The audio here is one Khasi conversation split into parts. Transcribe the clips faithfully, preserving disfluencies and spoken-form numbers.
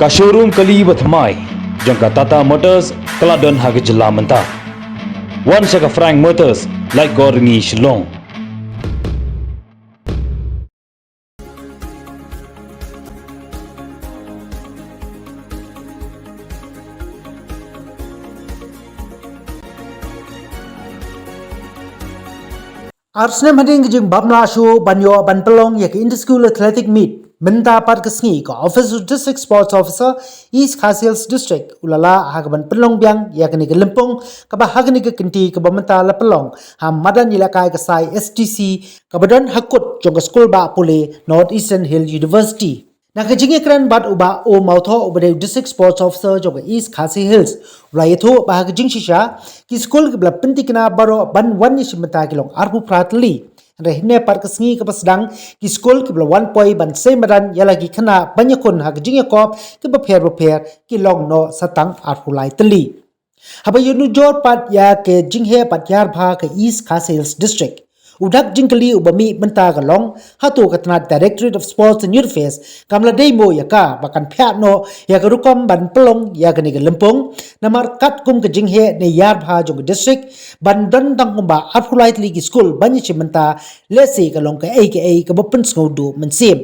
Ka showroom kali ba thymmai jong ka Tata Motors ka la don ha ka jylla mynta. Wan sha ka Frank Motors, Laitkor Ri Shillong. Ar snem hadien ka jingbam lah shuh ban ïoh ban pynlong ïa ka Inter School Athletic Meet, mynta pat ka sngi ka office u District Sports Officer, East Khasi Hills District, u la lah ha ka ban pynlong biang ïa kane ka lympung kaba ha kane ka kynti kaba mynta la pynlong ha madan ïalehkai ka Sai S D C kaba don ha kut jong ka skul ba pule North Eastern Hill University. Na ka jingïakren bad u Bah O Mawthoh uba dei u District Sports Officer jong ka East Khasi Hills, u la ïathuh ba ha ka jingshisha ki skul kiba la pynthikna baroh ban wan ïashim bynta ki long arphew phra tylli. Hynrei hynne pat ka sngi kaba sdang, ki skul kiba la wan poi ban sei madan ïa la ki khynnah ban ïakhun ha ka jingïakop kiba pher bapher ki long noh sa tang arphew lai tylli. Haba ïanujor pat ïa ka jingheh bad ïar bha ka East Khasi Hills District, u dak jingkylli uba mih mynta ka long, hato ka tnat Directorate of Sports and Youth Affairs kam la dei mo ïa ka ba kan phiah noh ïa ka rukom ban pynlong ïa kane ka lympung, namar katkum ka jingheh ne ïar bha jong ka district, ban don tang kumba arphew lai tylli ki skul ban ïashim bynta, lehse ka long kaei kaei kaba pynsngewduh mynsiem.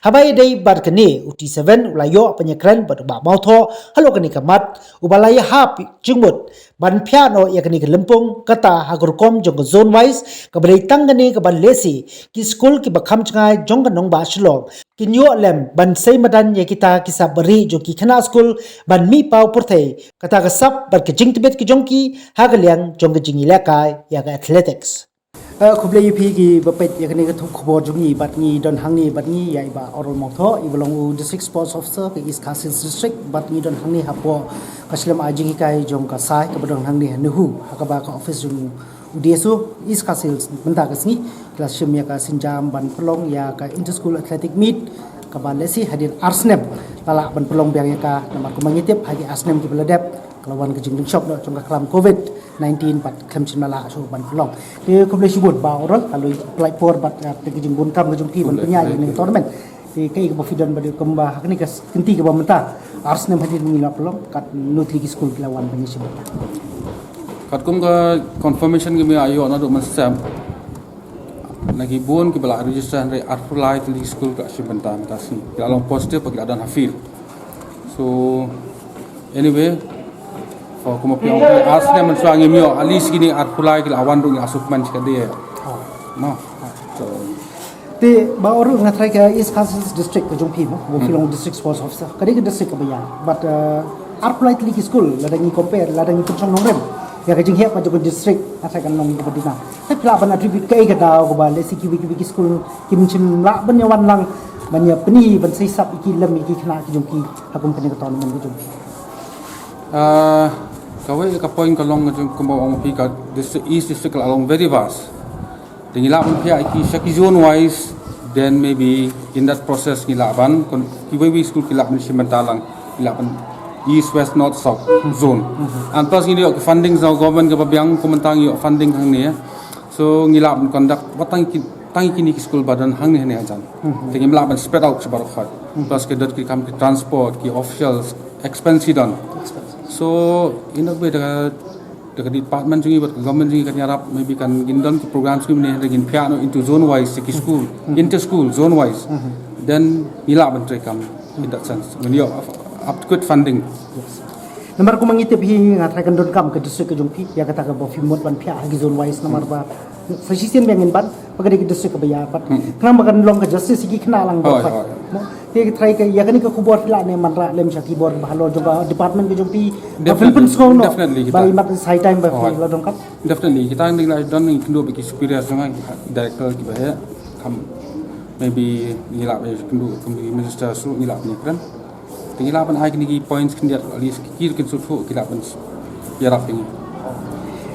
Haba ïadei bad kane, u T seven u la ïoh pynïakren bad u Bah Mawthoh halor kane ka mat, uba la ïahap jingmut ban phiah noh ïa kane ka lympung, kata ha ka rukom jong ka zone wise, kaba dei tang kane kaba lehse ki skul kiba kham jngai jong ka nongbah Shillong kin ïoh lem ban sei madan ïa kita ki sap bari jong ki khynnah skul ban mih paw pyrthei, kata ka sap bad ka jingtbit ka jong ki ha ka liang jong ka jingïalehkai ïa ka athletics. Eh, khublei ïa phi kiba peit ïa kane ka thup khubor jong ngi, bad ngi don hangne bad ngi ïa i Bah Oral Mawthoh, iba long u District Sports Officer ka East Khasi Hills District, bad ngi don hangne hapoh ka shlem ai jinghikai jong ka Sai kaba don hangne ha NEHU, ha kaba ka office jong u D S O East Khasi Hills mynta ka sngi ki la shim ïa ka sienjam ban pynlong ïa ka Inter School Athletic Meet, kaba lehse hadien ar snem la lah ban pynlong biang ïa ka, namar kumba ngi tip ha ki ar snem kiba la dep ka la wan ka jingdon shop noh jong ka khlam Covid nineteen bad khlem shym la lah shuh ban pynlong. Te khublei shibun Bah Oral, ka la pynlait por bad, eh, te ka jingbun kam ka jong phi ban pynïaid ïa kane ka tournament. Te kaei kaba phi don bad kumba ha kane ka kynti kaba mynta, ar snem hadien ngi la pynlong, katno tylli ki skul ki la wan ban ïashim bynta? Katkum ka confirmation kaba ngi ïoh naduh mynsiem, na ki bun kiba la register, hynrei arphew lai tylli ki skul ki la shim bynta mynta ka sngi, ki la long positive bad ki la don ha field. So anyway, for kumba phi ong, ar snem mynshuwa ngim ïoh, at least kine arphew lai ki la wan ruh, ngi la sngewkmen shikatdei. No. So te Bah Oral, nga tharai ka East Khasi Hills District ka jong phi mo, ba phi long District Sports Officer, ka dei ka district kaba ïaid. But, uh, arphew lai tylli ki skul, lada ngi compare, lada ngi pynshong nongrim ïa ka jingheh ka jong ka district, nga tharai kan long kaba duna. Te phi lah ban attribute kaei ka daw kaba lehse kiwei kiwei ki skul kim shym lah ban ïawan lang ban ïa pyni ban sei sap ïa ki lem ïa ki khynnah ki jong ki ha kum kane ka tournament ka jong phi? Ah, kawei ka point ka long ka jong kumba ong phi, ka district, East District ka la long very vast. Te ngi lah ban phiah ïa ki sha ki zone wise, then maybe in that process ngi lah ban, kon, kiwei kiwei skul ki lah ban shim bynta lang, ki lah ban East, West, North, South zone. And plus ngi ïoh ki funding jong government kaba biang, kumta ngi ïoh funding hangne. So ngi lah ban conduct wat tang ki, tang kine ki skul ba don hangne hangne hajan. Te ngim lah ban spread out sha baroh khoit. Plus ki dot ki kam ki transport, ki officials, expense ki don. So in a way, da ka, da ka department jong ngi bad ka government jong ngi kan ïarap, maybe kan, ngin don ki programs ki mynne, da ngin phiah noh into zone wise ki skul, inter school, zone wise. Then ngi lah ban treikam in that sense. Ngin ïoh adequate funding. Namar kumba ngi tip hi, nga tharai kan donkam ka district ka jong phi ïa kata kaba phi mut ban phiah ha ki zone wise, namar ba sa shisien biang ngin ban ba ka dei ka district kaba ïaid, but khnang ba kan long ka justice ïa ki khynnah lang ba pat. Te nga tharai ka, ïa kane ka khubor phi lah ne wanrah lem sha ki bor ba halor jong ka department ka jong phi, ba phin pynsngew noh. Definitely, ba i mat sa i time ba phi la donkam. Definitely, kita ngi la don, ngi kynduh bad ki superior jong nga, ki director kiba heh, kam, maybe ngi lah ban kynduh kum ki minister ruh, ngi lah ban ïakren. Te ngi lah ban ai kine ki points khyndiat, at least ki, ki kin sngewthuh, ki lah ban ïarap ïa ngi.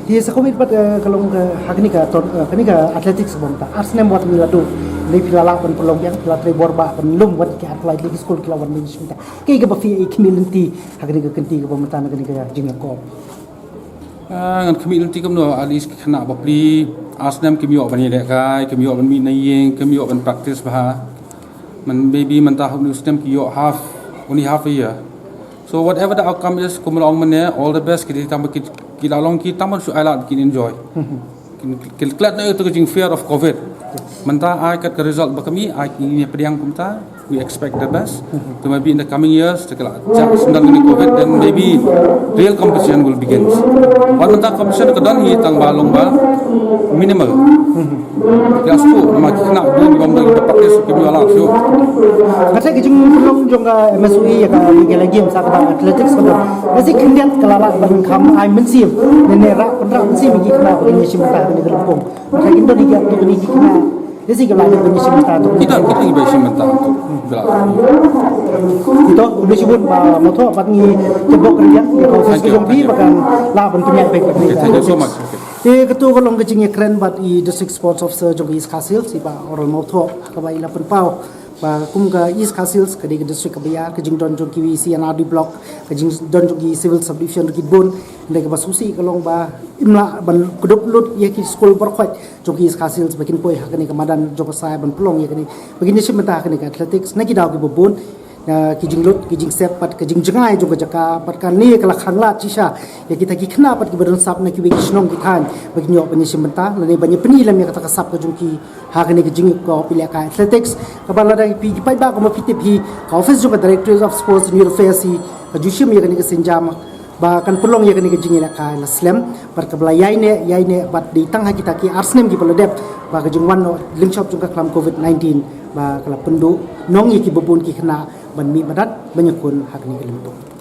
Te sa kumne pat, eh, ka long ka, ha kane ka tor-, eh, kane ka athletics ba mynta, ar snem wat ngi la duh, lei phi la lah ban pynlong biang, phi la trei bor ba ban lum wat ki arphew lai tylli ki skul ki la wan ban ïashim bynta. Kaei kaba phi ïa khmih lynti ha kane ka kynti kaba mynta na kane ka jingïakop? Ah, ngan khmih lynti kumno, at least ki khynnah bapli, ar snem kim ïoh ban ïalehkai, kim ïoh ban mih na ïing, kim ïoh ban practice bha. Man, maybe mynta ha une u snem ki ïoh half, Only half a year. So whatever the outcome is, kum long mane, all the best, ki tang ba ki, ki la long ki tang ban shu ai lad ki enjoy. Kin, kin klet na itu ka jing fear of covid. Mynta ai kat ka result ba kami, ai ki ni pdiang kumta, we expect the best. To maybe in the coming years, te ka la jak sendal ni covid, then maybe real competition will begin. Wan mynta competition ka don hi tang ba long ba minimal. Ki la shu, ma ki khynnah bun bam da ki practice ki la shu. Kata ki jingpynlong jong ka M S O E ïa ka Meghalaya Games ha kaba athletics ka don. Ka si khyndiat ka la lah ban kham ai mynsiem. Ne ne rah pynrah mynsiem ïa ki khynnah ba kin ïashim bynta ha kane ka lympung. Kata kin don ïa ki, ïa ki khynnah. Ka si ka la ban ïashim bynta. Kita, kita ngi ba ïashim bynta. Kita, khublei shibun Bah Mawthoh, bad ngi tip bok kyrkieh ïa ka office ka jong phi ba kan lah ban pynïaid beit. Okay, thank you so much. Okay. Te kato ka long ka jingïakren bad i District Sports Officer jong ka East Khasi Hills, i Bah Oral Mawthoh, kaba i la pynpaw ba kum ka East Khasi Hills ka dei ka district kaba ïar, ka jingdon jong ki C and R D block, ka jingdon jong ki civil subdivision ruh ki bun. Hynrei kaba sngewsih ka long ba im lah ban kdup lut ïa ki skul baroh khoit jong ka East Khasi Hills ba kin poi ha kane ka madan jong ka sai ban pynlong ïa kane, ba kin ïashim bynta ha kane ka athletics na ki daw kiba bun. Na ki jinglut, ki jingsep, bad ka jingjngai jong ka jaka, bad kane ka la khanglad shisha ïa kita ki khynnah bad kiba don sap na kiwei ki shnong ki thaiñ ba kin ïoh ban ïashim bynta lane ban ïapyni lem ïa kata ka sap ka jong ki ha kane ka jingïoh ka phi lehkai athletics. Kaba lada phi ki paidbah kumba phi tip hi, ka office jong ka Directorate of Sports and Youth Affairs hi ka ju shim ïa kane ka sienjam ba kan pynlong ïa kane ka jingïalehkai la slem, bad kaba la ïaineh ïaineh bad dei tang ha kita ki ar snem kiba la dep ba ka jingwan noh lyngshop jong ka khlam covid nineteen ba ka la pynduh nong ïa kiba bun ki khynnah ban mih madat ban ïakhun ha kane ka lympung.